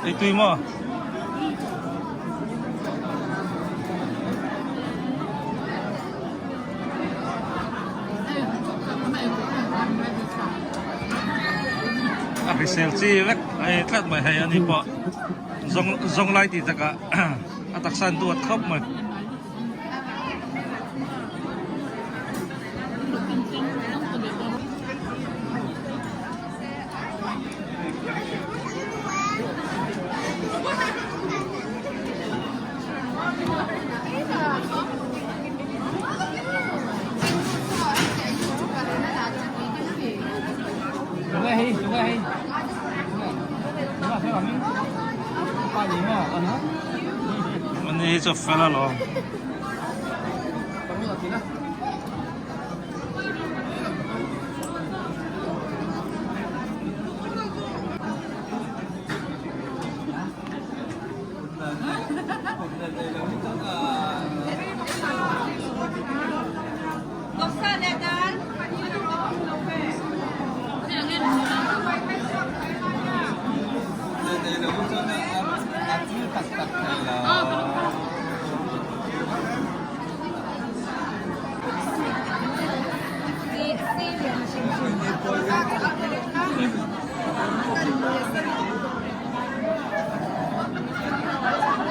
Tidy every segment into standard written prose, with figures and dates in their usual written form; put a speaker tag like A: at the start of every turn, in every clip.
A: Ei tui maw? A hrisel chi vek a ei tlat mai hei ani pawh zawng zawng lai tih takah a taksa an duat khawp mai. Ani hi chu fel alawm.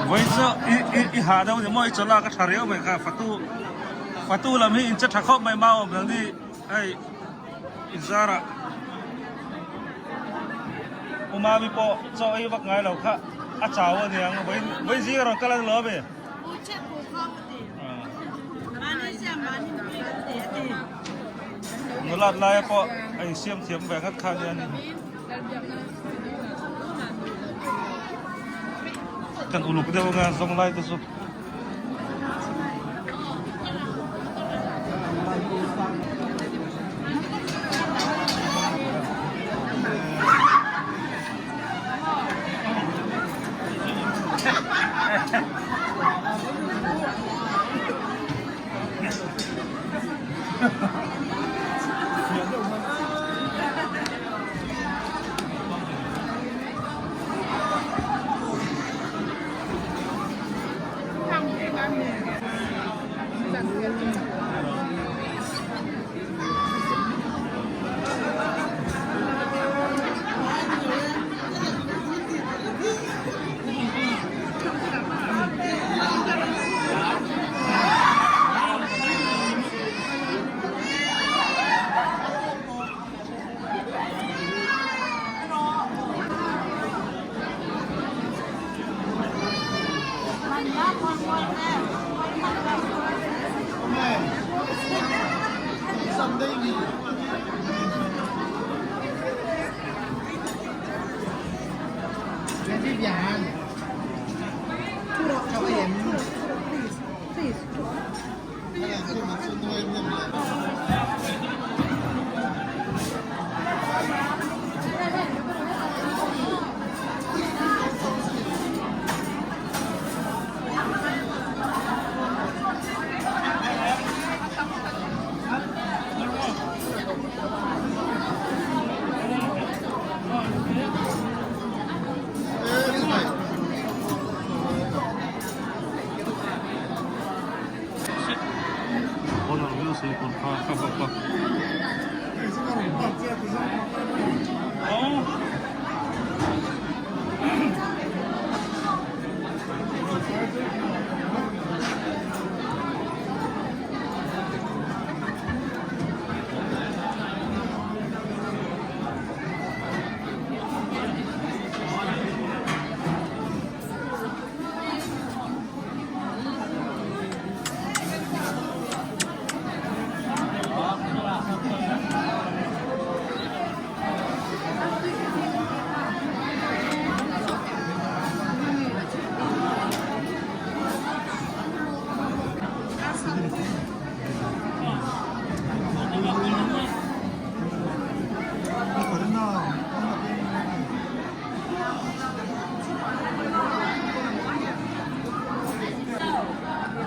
A: Vawi chu i i i ha deuh ni maw i chaw lak a tha riau mai kha fatu fatu lam hi in che tha khawp mai mau awm lo ni hei inzarah Umami pawh chaw ei vak ngai lo kha a chau a niang vawi vawi zing a rawn kal a ni lo ami. Nulat laia pawh a insiam thiam ve ngat kha nia ni. Kan uluk deuh anga zawng lai te chu.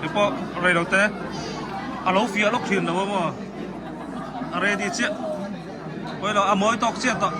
A: Hei pawh rei lo te a lo fiah lawk thin lo a maw a ready chiah pawi lo a mawi tawk chiah tawh.